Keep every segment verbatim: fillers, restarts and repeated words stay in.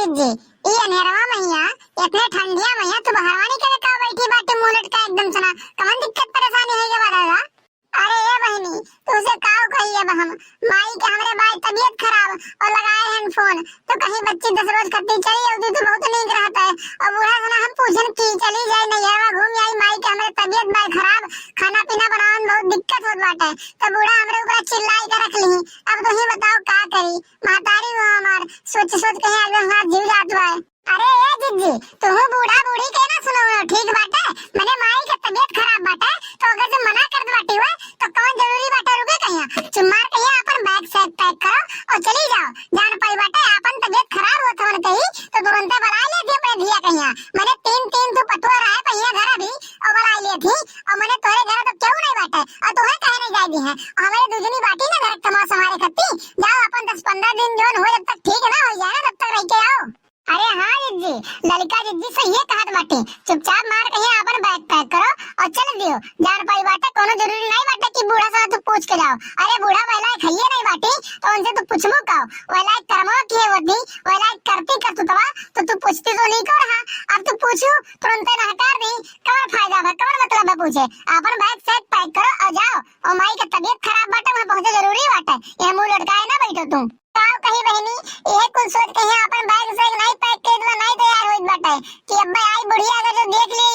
जी, ई अन्हेरवा महिया, इतने ठंडिया महिया, तू बहरवा निकल का बैठी बाटे मुंह लटका एकदम सुना, कवन दिक्कत परेशानी है ये बता दा? अरे ए बहिनी, तुझसे काव कही अब हम, माई के हमरे बाई तबीयत खराब और लगाए हैं फोन, तो कहीं बच्ची दस रोज खत्ती चली जाऊ, तू बहुत नीक रहत है। और बूढ़ा सुना हम पूछन की चली जाए नैहरवा घूम आई, माई के हमरे तबीयत बाई खराब, खाना पीना बनावन बहुत दिक्कत होत बाटे। तो बूढ़ा हमरे ऊपर चिल्लाई के रख ली। अब तू ही बताओ का करी, महतारी हो हमार, सोच सोच के ही आज हमार जीव जात बा। अरे ए जिज्जी, तुहू बूढ़ा बूढ़ी के ना सुनो, ठीक बाटे, मने माई के तबीयत खराब बाटे, तो अगर जब मना करत बाटी हुए, तो कौन जरूरी बाटे रुके कहिया? चुम्मार कहिया अपन बैग सैग पैक करो और चली जाओ। जान पाई बाटे, अपन तबीयत खराब होत होन कही, तो तुरंते बुला लेती अपने धिया कहिया। मने तीन तीन तू पतुआ रहे पहिया घर अभी, और बुला लेती, और मने तोरे घर तो क्यों नहीं बाटे, और तुम्हें कहे नहीं जाए दी है, और हमारे दूजनी बाटी ना घर कमा हमारे खत्ती, जाओ अपन दस पन्द्रह दिन जोन हो, जब तक ठीक ना हो जाए ना, तब तक रह के आओ। अरे हाँ जिज्जी, ललिका जिज्जी सही कहत बाटे। चुपचाप मार कहिया अपन बैग पैक करो और चल दियो। जान पाई बाटे, कोनो जरूरी नहीं बाटे कि बूढ़ा से तू पूछ के जाओ। अरे बूढ़ा वहला एक हइये नहीं बाटे, तो उनसे तू पूछबो का? वहला एक कर्मवा किए होती, वहला एक करती करतुतवा, तो तू पूछती तो नहीं कर रहा। अब तू पूछू, तुरंते नहकार दी, कवन फायदा बा, कवन मतलब बा पूछे? अपन बैग सैग पैक करो और जाओ। और माई के तबीयत खराब बाटे, वहाँ पहुँचे जरूरी बाटे, यहाँ मुंह लटकाए ना बैठो तू। का कही बहिनी, इहे कुल सोच के यहाँ अपन बैग सैग नहीं पैक कर दिला, नहीं तैयार होइत बाटे कि अब्बे आई बुढ़िया अगर जो देख ली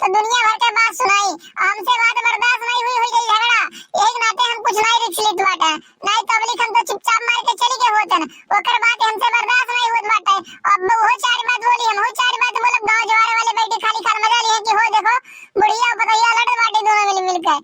तो दुनिया भर के बात सुनाई। हमसे बात बर्दाश्त नहीं हुई, हुई गई झगड़ा, यही नाते हम कुछ नहीं रिक्स लेत बाटे, नहीं तो अबली हम तो चुपचाप मार के चली गए होतन। ओकर बात हमसे बर्दाश्त नहीं होत बाटे। अब वो चार बात बोली, हम वो चार बात बोलब, गाँव जवारे वाले बैठी खाली खाल मजा ली है कि हो देखो बुढ़िया पतोहिया लड़त बाटे दोनों मिल मिल के।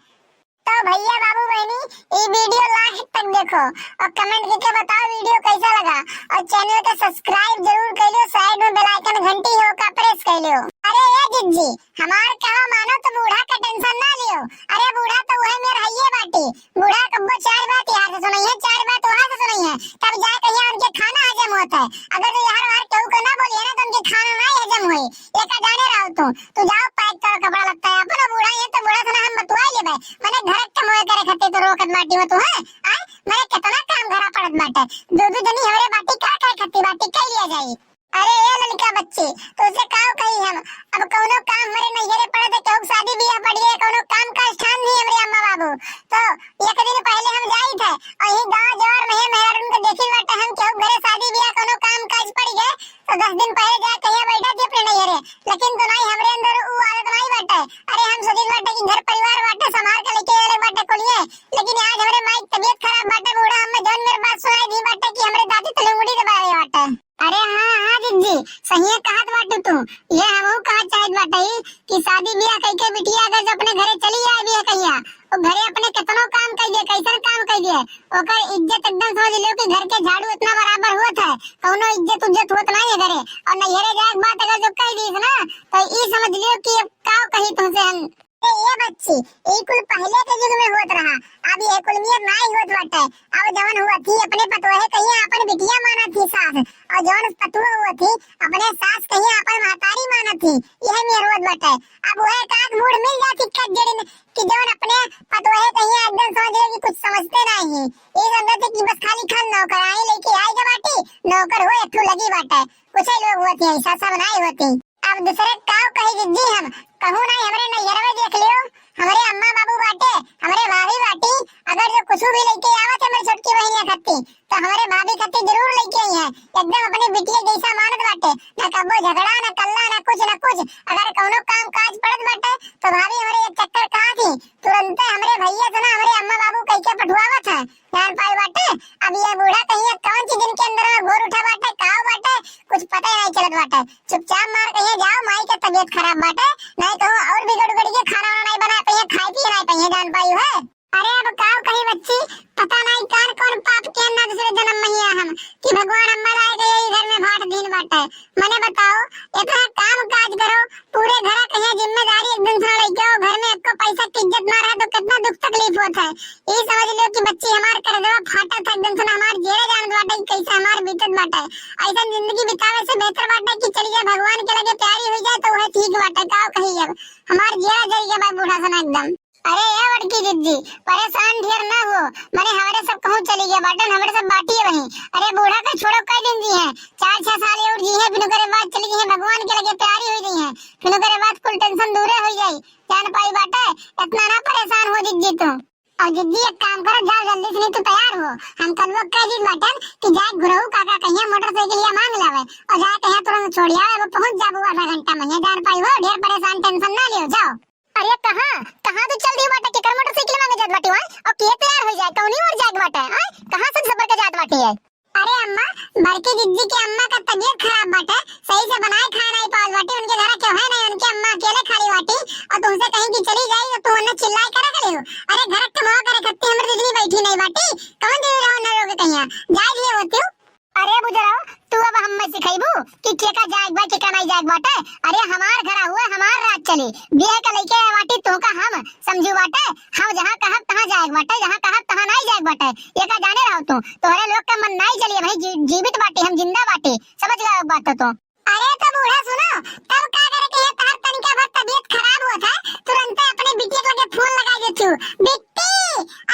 तो भैया बाबू बहनी, ई वीडियो लास्ट तक देखो और कमेंट करके बताओ वीडियो कैसा लगा, और चैनल के सब्सक्राइब जरूर कर लियो, साइड में बेल आइकन घंटी हो का प्रेस कर लियो। अरे ए जिज्जी, हमार कहा मानो तो बूढ़ा का टेंशन ना लियो। अरे बूढ़ा तो वह मेर हइये बाटी, बूढ़ा कब्बो चार बात यहाँ से सुनाई है, चार बात वहाँ से सुनाई है, तब जाए कहिया उनके खाना हजम होता है। अगर तो यार वार केहू को ना बोलिए ना तो उनके खाना ना हजम होई। एका जाने रहो तू, तू जाओ पैक करो कपड़ा लत्ता है अपन, बूढ़ा ये तो बूढ़ा से ना हम बतुआ लेबे। मने घर के मोए करे खातिर तो रोकत बाटी हो तू, हैं? आय, मने कितना काम घरा पड़त बाटे, दो दो जनी हमरे बाटी का खाए खातिर बाटी कह लिया जाई। अरे ए लड़का बच्ची, तुझसे काव कही हम, अब कौनो काम हमरे नैहरे पड़े तो केहू के शादी बियाह पड़ गए, कौनो काम का स्थान नहीं हमरे अम्मा बाबू। तो एक दिन पहले हम जाई थे, और यही गाँव जवार में है मेहरारून के देखी बाटे हम केहू घरे शादी बियाह कौनो काम काज पड़ गए, तो दस दिन पहले जाए कहिया बैठा थी अपने नैहरे, लेकिन तो नहीं हमरे अंदर ऊ आदत नहीं बाटे। अरे हम सोचित बाटे कि घर परिवार बाटे संभाल के लेके आए बाटे कोलिए, लेकिन आज हमरे माई के तबीयत खराब बाटे, बूढ़ा हमें जौन मेरे बात सुनाई दी बाटे कि हमरे दादी तले उंगली दबा रहे बाटे। अरे हाँ हाँ जिज्जी, सही कहत बाटू तू। ये हमहू कहत चाहत बाटे कि शादी बियाह कइके बिटिया अगर जो अपने घरे चली आए बियाह कहिया, वो घरे अपने कितनो काम कर दिए, कैसन काम कर दिए, ओकर इज्जत एकदम समझ लियो कि घर के झाड़ू इतना बराबर होत है, कौनो इज्जत उज्जत होत नहीं है घरे। और नैहरे जाए के बात अगर जो कह दीस ना, तो ई समझ लियो कि अब का कही तुमसे हम। ए, ए बच्ची, ई कुल पहले के युग में होत रहा, अब ये कुल नियर नाई होत बाटे। अब जवन हुआ थी अपने पतोहे कहिए अपन बिटिया माना थी सास, और जवन पतुआ हुआ थी अपने सास कहिए अपन महतारी माना थी, यह नियर होत बाटे। अब वह एक आध मूड मिल जाती कट जड़ी में कि जवन अपने पतोहे कहिए एकदम समझ लो कि कुछ समझते नहीं है। ये समझते कि बस खाली खान नौकरानी लेके आई के बाटी, नौकर हो एक ठो लगी बाटे। कुछ ही लोग होती हैं, ऐसा सब नहीं होती। अब दूसरे काव कही जिज्जी हम, कहूँ नहीं हमरे नैहरवे देख लियो, हमरे अम्मा बाबू बाटे, हमरे भाभी बाटी, अगर जो कुछ भी लेके आवत है हमरे छोटकी बहनिया खत्ती, तो हमरे भाभी खत्ती जरूर लेके आई है। एकदम अपनी बिटिया जैसा मानत बाटे, ना कब्बो झगड़ा, ना कल्ला, ना कुछ, ना कुछ। अगर कौनो काम काज पड़त बाटे, तो भाभी हमरे एक चक्कर कहा थी, तुरंते हमरे भैया से ना हमरे अम्मा बाबू कह के पठवावत है। जान पाई बाटे, अब ये बूढ़ा कहिए कौन चीज इनके अंदर में घोर उठा बाटे, काव बाटे, कुछ पता ही नहीं चलत बाटे। चुपचाप मार कहिए जाओ, माई के तबीयत खराब बाटे, नहीं कहूँ और बिगड़ उगड़ के खाना वाना नहीं बना पाइए, खाए पिए नहीं पाइए, जान पाई है। अरे अब काव कही बच्ची, पता नहीं कौन कौन पाप के ना दूसरे जन्म में ही हम कि भगवान अम्मा लाए गए यही घर में भाट दीन बाटे। मने बताओ, इतना काम काज करो, पूरे घर के यहाँ जिम्मेदारी एकदम से लइके आओ, घर में एको पैसा की इज्जत ना रहे तो कितना दुख तकलीफ होत है। ई समझ लियो कि बच्ची हमार करजवा फाटत है एकदम से, हमार जेरे जानत बाटे कि कैसे हमार बीतत बाटे। ऐसा जिंदगी बितावे से बेहतर बाटे कि चली जाए भगवान के लगे, प्यारी हो जाए तो वह ठीक बाटे। का कही अब, हमार जेरा जरी के बा बूढ़ा सन एकदम। अरे ए बड़की जिज्जी, परेशान ढेर ना हो, मने हमरे सब कहूँ चली गया बाटन, हमरे सब बाटी है वहीं। अरे बूढ़ा के छोड़ो, कई दिन जी हैं, चार छह साल और जी हैं, फिर ओकरे बाद चली जी हैं, भगवान के लगे प्यारी हो गई हैं, फिर ओकरे बाद कुल tension दूरे हो जाई। जान पाई बाटे, इतना ना परेशान हो जिज्जी तू। और जिज्जी एक काम करो, जाओ जल्दी से, नहीं तो तैयार हो, हम कल वो कह दी बाटन कि जाए गुरहू काका कहिया मोटरसाइकिलिया मांग लावे और जाए कहिया तुरंत छोड़ आवे, वो पहुंच जाबू आधा घंटा में, जान पाई हो, ढेर परेशान tension ना लियो, जाओ। अरे कहाँ, कहाँ तू चल दियो बाटे? केकर मोटरसाइकिल मांगे जात बाटे वहाँ? और के तैयार हो जाए, कौनी ओर जाए बाटे? आय, कहाँ से सफर के जात बाटे है? अरे अम्मा, बड़की जिज्जी के अम्मा का तबीयत खराब बाटे, सही से बनाए खाए नहीं पावत बाटे, उनके घर केहू है नहीं, उनके अम्मा अकेले खड़ी बाटी, और तुमसे कहीं की चली जाई तो तू उन्हें चिल्लाए करे करे हो। अरे घर के मोह करे खत्ती हमरे जिज्जी बैठी नहीं बाटी, कौन दे रहा ना लोग कहीं, जाए दिए होती हूँ। अरे बुजराव, तू अब हम्मे सिखइबू कि केका जाएक बा, केका नाई जाएक बाटे? अरे हमार घरा हुए, हमार राज चली। बियाह के लइके बाटी तोहका हम समझू बाटे। हम जहाँ कहब तहाँ जाएक बाटे, जहाँ कहब तहाँ नाई जाएक बाटे। एका जाने रहो तू, तोहरे लोग के मन नाई चली। भाई जी-, जीवित बाटी, हम जिंदा बाटी। समझ गए बात तो तू। अरे तो बूढ़ा सुनो, तब का करे के है, तोहर तनिका भर तबीयत खराब होत है, तुरंते अपने बिटिया के लगे फोन लगाई देती हूँ। बिट्टी,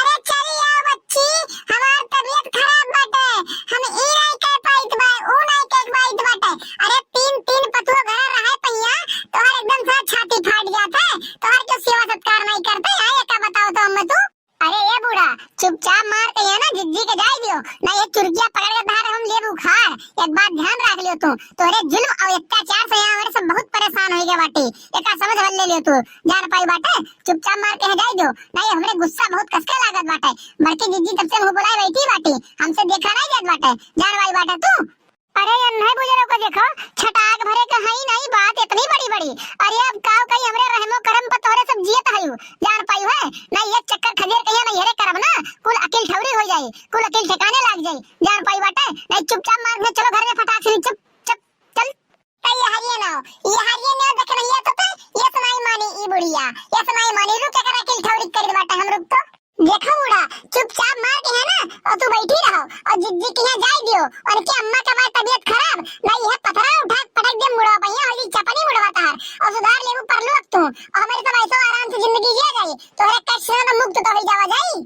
अरे चली आओ बच्ची, हमार तबीयत खराब बाटे, हम ई नाई कह पाइत बा, ऊ नाई कह पाइत बाटे। अरे तीन, तीन पतुआ घर रहे पहिया, तोहर एकदम से छाती फाट जात है, तोहर क्यों सेवा सत्कार नाई करते हैं, ये का बताओ तो हमें तू। अरे ए बूढ़ा, चुपचाप मार के यहाँ ना जिज्जी के जाए दियो, ना ये चुरकिया पकड़ के धार हम लेब उखाड़। एक बात ध्यान रख लियो तू, तोरे जुल्म और अत्याचार से यहाँ हमारे सब बहुत परेशान हो गया बाटे। एका समझ भर ले लियो तू, जान पाई बाटे, चुपचाप मार के यहाँ जाए दियो, ना ये हमरे गुस्सा बहुत कसके लागत बाटे। बड़की जिज्जी तब से मुँह बुलाए बैठी बाटी, हमसे देखा नहीं जात बाटे, जान पाई बाटे तू। अरे ये नहीं बुजुर्ग को देखो, छटाक भरे के हई नहीं बात इतनी बड़ी बड़ी। अरे अब काव कही हमरे रहमो करम पर तोहरे सब जियत हयू, जान पायू है? नहीं ये चक्कर खदेर कहिया नहीं हेरे करब ना, कुल अकिल ठौरी हो जाई, कुल अकिल ठिकाने लाग जाई, जान पाई बाटे? नहीं चुपचाप मार दे, चलो घर में फटाक से, चुप, चुप, चल। कई हरिये ना, ये हरिये ना देख नहीं है तो पे, ये सुनाई मानी ई बुढ़िया, ये सुनाई मानी रुक के अकिल ठौरी कर दे बाटे हम रुक तो। देखो बूढ़ा, चुपचाप मार के है ना, और तू बैठी रहो, और जिज्जी के यहाँ जाए दियो, और के अम्मा के हमारी तबीयत खराब, नहीं है पथरा उठा के पटक दे मुड़वा पहिया, होली चपनी मुड़वा तार, और सुधार लेबू परलोक तू, और हमारे सब ऐसो आराम से जिंदगी जिया जाई, तोहरे कष्ट से तो मुक्त तो हो जावा जाई।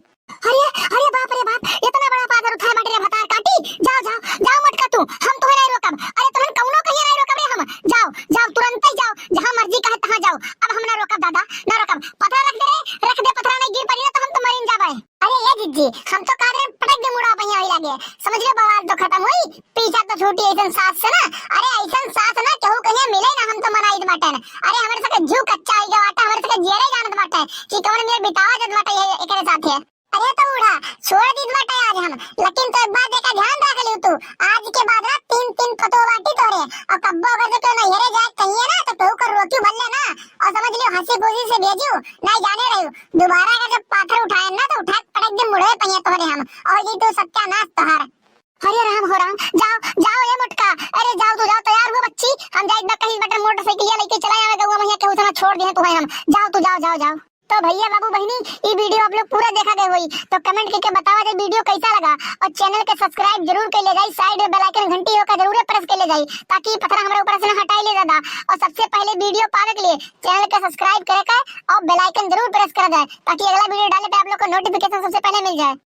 अरे, अरे बाप रे बाप, इतना बड़ा पाथर उठाए बाटे रे भतार काटी, जाओ, जाओ, जाओ मोटका तू, हम तोहे नहीं रोकब, अरे तुहन कौनो कहिए नहीं रोकब रे हम, जाओ, जाओ, तुरंत ही जाओ, जहाँ मर्जी कहे तहाँ जाओ, अब हम ना रोकब दादा, ना रोकब, पथरा रख दे रे, रख दे पथरा, नहीं गिर पड़ी ना तो हम तो मरिन जाबे। अरे ए जिज्जी, हम तो कादरे पटक दे मुड़ा पहिया होई लागे। समझ लो बवाल तो खत्म हुई, पीछा तो छूटी ऐसन सास से ना। अरे ऐसन सास ना केहू कहीं मिले ना, हम तो मनाइत बाटन। अरे हमरे सके जीव कच्चा होई गया बाटे, हमरे सके जियरे जानत बाटे कि कौन मेर बितावा जत बाटे ये एकरे साथे। अरे तो बूढ़ा, छोड़ दीत बाटे आज हम, लेकिन तो एक बात एका ध्यान रख लियो तू, आज के बाद ना तीन तीन पतो बाटी तोरे, और कब्बो अगर जो केहू नैहरे जाए कहिए ना तो केहू को रोकी भल्ले ना, और समझ लियो हंसी खुशी से भेजू, नहीं जाने रही। दोबारा अगर जब पाथर उठाए ना तो उठा के पटक दे मुड़े पहिया तोहरे हम, और ये तो सत्यानाश तोहर। हरे राम हो राम, जाओ, जाओ ए मोटका, अरे जाओ तू जाओ, तैयार हुआ बच्ची, हम जाए बा कहीं बटन मोटरसाइकिल लेके चला आवे गौवा मैया के उतना छोड़ दिए तू है हम, जाओ तू जाओ, जाओ, जाओ। तो भैया बाबू बहनी, ई वीडियो आप लोग पूरा देखा गए होई, तो comment करके बतावा जाए वीडियो कैसा लगा, और channel के subscribe जरूर कर ले जाई, side में bell icon घंटी होकर जरूर press कर ले जाई, ताकि पथरा हमारे ऊपर से ना हटाई ले दादा, और सबसे पहले वीडियो पावे के लिए channel के subscribe करे का और bell icon जरूर press कर जाए, ताकि अगला वीडियो डाले पे आप लोग को notification सबसे पहले मिल जाए।